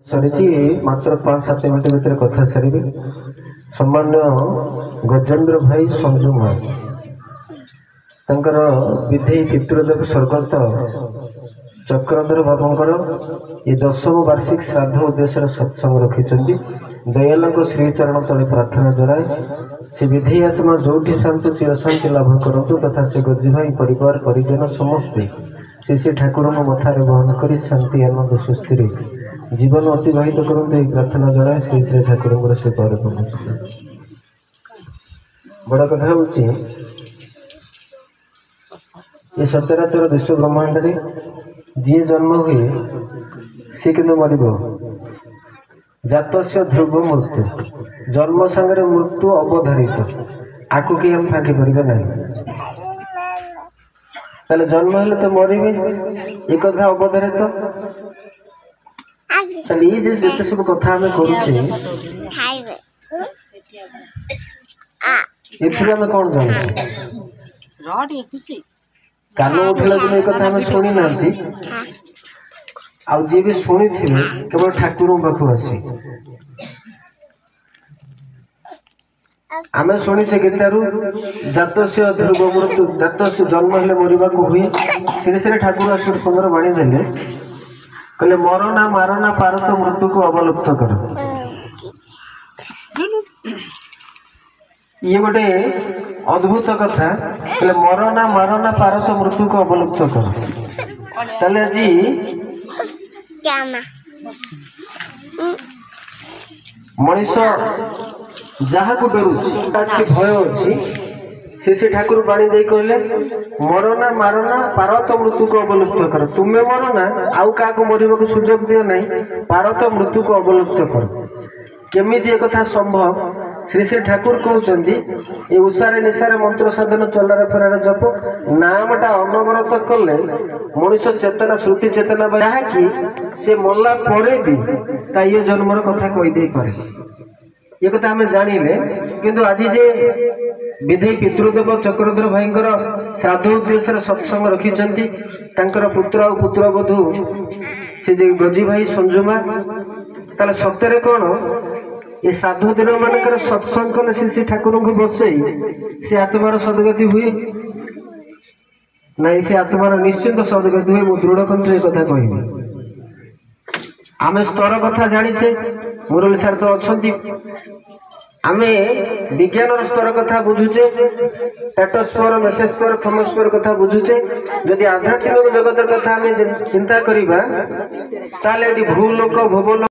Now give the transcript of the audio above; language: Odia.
ସରିଛି, ମାତ୍ର 5-7 ମିନିଟ୍ ଭିତରେ କଥା ସାରିବି। ସମ୍ମାନୀୟ ଗଜେନ୍ଦ୍ର ଭାଇ ସଞ୍ଜୁମା ତାଙ୍କର ବିଧେୟୀ ପିତୃଦେବ ସ୍ୱର୍ଗତ ଚକ୍ରଧର ବାବୁଙ୍କର ଏ 10ମ ବାର୍ଷିକ ଶ୍ରାଦ୍ଧ ଉଦ୍ଦେଶ୍ୟରେ ସତ୍ସଙ୍ଗ ରଖିଛନ୍ତି। ଦୟାଲଙ୍କ ଶ୍ରୀଚରଣ ତଳେ ପ୍ରାର୍ଥନା ଜଣାଏ, ସେ ବିଧେୟୀ ଆତ୍ମା ଯୋଉଠି ଥାନ୍ତୁ ଚିରଶାନ୍ତି ଲାଭ କରନ୍ତୁ, ତଥା ସେ ଗଜି ଭାଇ ପରିବାର ପରିଜନ ସମସ୍ତେ ଶ୍ରୀ ଶ୍ରୀ ଠାକୁରଙ୍କ ମଥାରେ ବହନ କରି ଶାନ୍ତି ଆନନ୍ଦ ସ୍ୱସ୍ତିରେ ଜୀବନ ଅତିବାହିତ କରନ୍ତୁ, ଏହି ପ୍ରାର୍ଥନା ଜଣାଏ ଶ୍ରୀ ଶ୍ରୀ ଠାକୁରଙ୍କର ଶ୍ରୀପାଦରେ ପହଞ୍ଚି। ବଡ଼ କଥା ହେଉଛି, ଏ ସଚରାଚର ବିଶ୍ୱ ବ୍ରହ୍ମାଣ୍ଡରେ ଯିଏ ଜନ୍ମ ହୁଏ ସିଏ କିନ୍ତୁ ମରିବ। ଜାତସ୍ୟ ଧ୍ରୁବ ମୃତ୍ୟୁ, ଜନ୍ମ ସାଙ୍ଗରେ ମୃତ୍ୟୁ ଅବଧାରିତ, ଆକୁ କେହି ଆମେ ଫାଙ୍କି ପାରିବା ନାହିଁ। ତାହେଲେ ଜନ୍ମ ହେଲେ ତ ମରିବେ, ଏ କଥା ଅବଧାରିତ। ତାହେଲେ ଏଇ ଯେ ଯେତେ ସବୁ କଥା ଆମେ କରୁଛେ, ଏଥିରୁ ଆମେ କଣ ଜାଣୁଛେ? କାନ ଉଠିଲା ଦିନ ଏ କଥା ଆମେ ଶୁଣି ନାହାନ୍ତି, ଆଉ ଯିଏ ବି ଶୁଣିଥିବେ କେବଳ ଠାକୁରଙ୍କ ପାଖକୁ ଆସି। ଆମେ ଶୁଣିଛେ ଗୀତାରୁ, ଜାତସ୍ୟ ଧ୍ରୁବ ମୃତ୍ୟୁ, ଜାତସ୍ୟ ଜନ୍ମ ହେଲେ ମରିବାକୁ ହୁଏ। ଶ୍ରୀ ଶ୍ରୀ ଠାକୁର ଆସି ଗୋଟେ ସୁନ୍ଦର ବାଣୀ ଦେଲେ, କହିଲେ ମର ନା ମାର ନା ପାର ତ ମୃତ୍ୟୁକୁ ଅବଲୁପ୍ତ କର। ଇଏ ଗୋଟେ ଅଦ୍ଭୁତ କଥା। କହିଲେ ମର ନା ମାର ନା ପାର ତ ମୃତ୍ୟୁକୁ ଅବଲୁପ୍ତ କର। ତାହେଲେ ଆଜି ମଣିଷ ଯାହାକୁ ଡରୁଛି, ଅଛି ଭୟ ଅଛି, ସେ ସେ ଠାକୁର ବାଣୀ ଦେଇ କହିଲେ ମର ନା ମାର ନା ପାର ତ ମୃତ୍ୟୁକୁ ଅବଲୁପ୍ତ କର। ତୁମେ ମର ନା, ଆଉ କାହାକୁ ମରିବାକୁ ସୁଯୋଗ ଦିଅ ନାହିଁ, ପାର ତ ମୃତ୍ୟୁକୁ ଅବଲୁପ୍ତ କର। କେମିତି ଏ କଥା ସମ୍ଭବ? ଶ୍ରୀ ଶ୍ରୀ ଠାକୁର କହୁଛନ୍ତି, ଏ ଉଷାରେ ନିଶାରେ ମନ୍ତ୍ର ସାଧନ ଚଲାରେ ଫେରାରେ ଜପ ନାମଟା ଅନବରତ କଲେ ମଣିଷ ଚେତନା ଶ୍ରୁତି ଚେତନା, ଯାହାକି ସେ ମଲା ପରେ ବି ତା ଇଏ ଜନ୍ମର କଥା କହିଦେଇପାରେ। ଏ କଥା ଆମେ ଜାଣିଲେ। କିନ୍ତୁ ଆଜି ଯେ ବିଧେୟୀ ପିତୃଦେବ ଚକ୍ରଧର ଭାଇଙ୍କର ଶ୍ରାଦ୍ଧ ଉଦ୍ଦେଶ୍ୟରେ ସତ୍ସଙ୍ଗ ରଖିଛନ୍ତି, ତାଙ୍କର ପୁତ୍ର ଆଉ ପୁତ୍ରବଧୂ ସେ ଯେ ଗଜି ଭାଇ ସଞ୍ଜୁମା, ତାହେଲେ ସତରେ କଣ ଏ ଶ୍ରାଦ୍ଧ ଦିନ ମାନଙ୍କର ସତ୍ସଙ୍ଗ କଲେ ଶ୍ରୀ ଶ୍ରୀ ଠାକୁରଙ୍କୁ ବସେଇ ସେ ଆତ୍ମାର ସଦ୍ଗତି ହୁଏ? ନାଇଁ, ସେ ଆତ୍ମାର ନିଶ୍ଚିନ୍ତ ସଦ୍ଗତି ହୁଏ। ମୁଁ ଦୃଢ଼ କଣ୍ଠରେ ଏ କଥା କହିବି। ଆମେ ସ୍ତର କଥା ଜାଣିଛେ, ମୁରଲୀ ସାର୍ ତ ଅଛନ୍ତି, ଆମେ ବିଜ୍ଞାନର ସ୍ତର କଥା ବୁଝୁଛେ, ଟାଟୋସ୍ଫିୟର, ମେସୋସ୍ଫିୟର, ଥର୍ମୋସ୍ଫିୟର କଥା ବୁଝୁଛେ। ଯଦି ଆଧ୍ୟାତ୍ମିକ ଜଗତର କଥା ଆମେ ଚିନ୍ତା କରିବା, ତାହେଲେ ଏଠି ଭୂଲୋକ ଭୁବଲୋକ